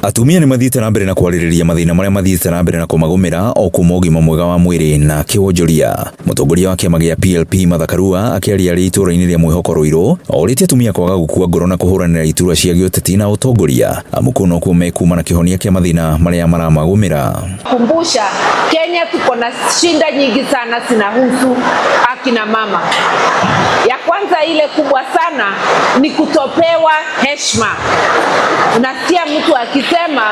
Atumia nĩ mathiĩte na mbere na kwarĩrĩria mathĩna marĩa mathiĩte na mbere na kũmagũmĩra o kuma ũgima mwega wa mwĩrĩ na kĩwonjoria. Mũtongoria wa kĩama gĩa PLP Martha Karua akĩaria arĩ itũũra-inĩ rĩa Mwĩhoko Ruiru, orĩtie atumia kwaga gũkua ngoro na kũhũranĩra iturwa cia gĩũteti na ũtongoria amu kũu nokuo mekuma na kĩhonia kĩa mathĩna marĩa maramagũmĩra. Kumbusha Kenya tuko na shinda nyingi sana zinahusu akina mama. Ya kwanza ile kubwa sana ni kutopewa heshima. Unasikia mtu akisema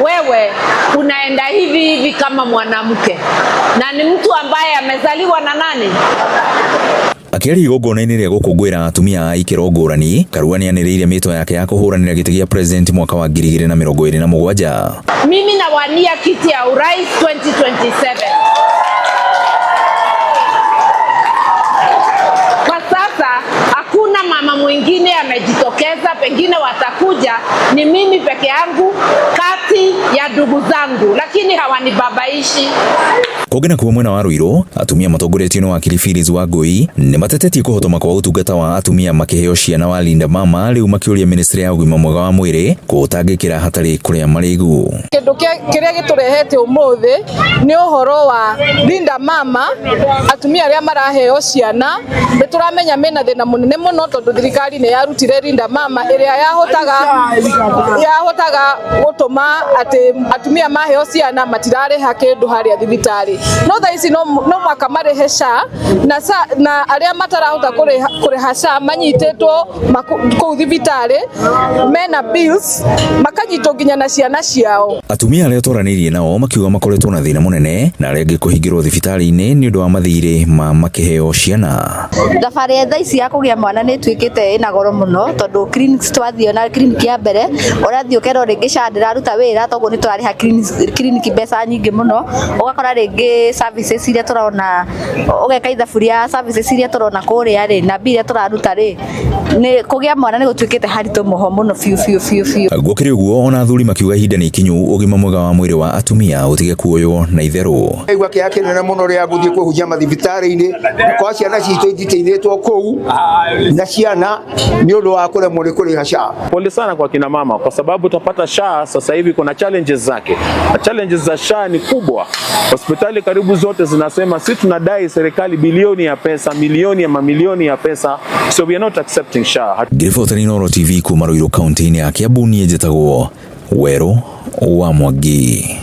wewe unaenda hivi hivi kama mwanamke, na ni mtu ambaye amezaliwa na nani? Akĩaria igongona-inĩ rĩa gũkũngũĩra atumia a ikĩro ngũrani, Karua nĩanĩrĩire mĩto yake ya kũhũranĩra gĩtĩ gĩa president mwaka wa 2027. Mimi nawania kiti ya urais 2027. Kwa sasa hakuna mama mwingine amejitokeza, pengine watakuja, ni mimi peke yangu kati ya ndugu zangu, lakini hawanibabaishi. Kũngĩ nakuo mwena wa Ruiru, atumia matongoretio nĩ wakiri Phyllis Wangui nĩ matetetie kũhotoma kwa ũtungata wa atumia makĩheo ciana wa Linda Mama, rĩu makĩũria ministry ya ũgima mwega wa mwĩrĩ kũũtangĩkĩra hatarĩ kũrĩa marĩgu. Kĩndũ kĩrĩa gĩtũrehete ũmũthĩ nĩ ũhoro wa Linda Mama, atumia arĩa maraheo ciana. Nĩ tũramenya mena thĩna mũnene mũno tondũ thirikari nĩ yarutire Linda Mama ĩrĩa yahotaga gũtũma atĩ atumia maheo ciana matirarĩha kĩndũ harĩa thibitarĩ, no thaa ici no mwaka marĩhe SHA na, na arĩa matarahota kũrĩha SHA manyitĩtwo kũu thibitarĩ mena bills, makanyitwo nginya na ciana ciao. Atumia arĩa twaranĩirie nao makiuga makoretwo na thĩna mũnene na arĩa angĩ kũhingĩrwo thibitarĩ-inĩ nĩ ũndũ wa mathirĩ ma makĩheo ciana. Thabarĩ ya thaa ici ya kũgĩa mwana nĩ ĩtuĩkĩte ĩna goro mũno, tondũ clinics twathiĩ, ona clinic ya mbere ũrathiĩ ũkerwo rĩngĩ SHA ndĩraruta wĩra, toguo nĩ tũrarĩha clinic mbeca nyingĩ mũno. Ũgakora rĩngĩ services iria tũrona, ũgeka ithabu rĩa services iria tũrona kũrĩa rĩ na mbia iria tũraruta rĩ, nĩ kũgĩa mwana nĩ gũtuĩkĩte haritũ mũho mũno biũ biũ biũ biũ. Gũkĩrĩ ũguo, ona athuri makiuga ihinda nĩ ikinyu ũgima mwega wa mwĩrĩ wa atumia ũtige kuoywo na itherũ. Igua kĩeha kĩnene mũno rĩa gũthiĩ kũhunjia mathibitarĩ-inĩ kwa ciana citũ ititĩinĩtwo kũu na ciana nĩ ũndũ wa kũremwo nĩ kũrĩha SHA. Pole sana kwa kina mama kwa sababu utapata SHA sasa hivi kuna challenges zake. Na challenges za SHA ni kubwa. Hospitali karibu zote zinasema si tunadai serikali bilioni ya pesa, milioni ya mamilioni ya pesa, so we are not accepting SHA. Ngĩribotera Inooro TV kuma Ruiru kaunti-inĩ ya Kiambu, niĩ njĩtagwo Werũ wa Mwangi.